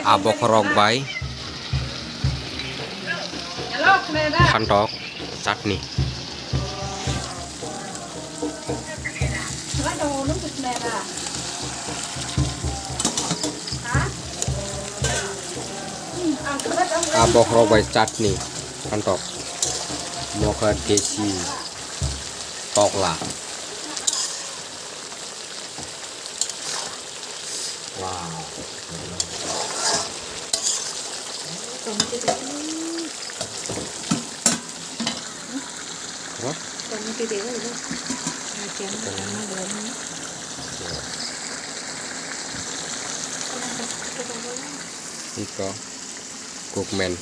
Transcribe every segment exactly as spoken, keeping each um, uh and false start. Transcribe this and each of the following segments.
A bokhorok bai phantok chutney. A bokhorok bai chutney phantok. Mokha desi tokla. Wow. Tomato de. What? Tomato de. Iko. Cookman.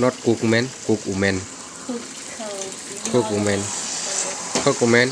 Not cookman, cook woman. Cook woman. Cook woman.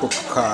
Kotok kha.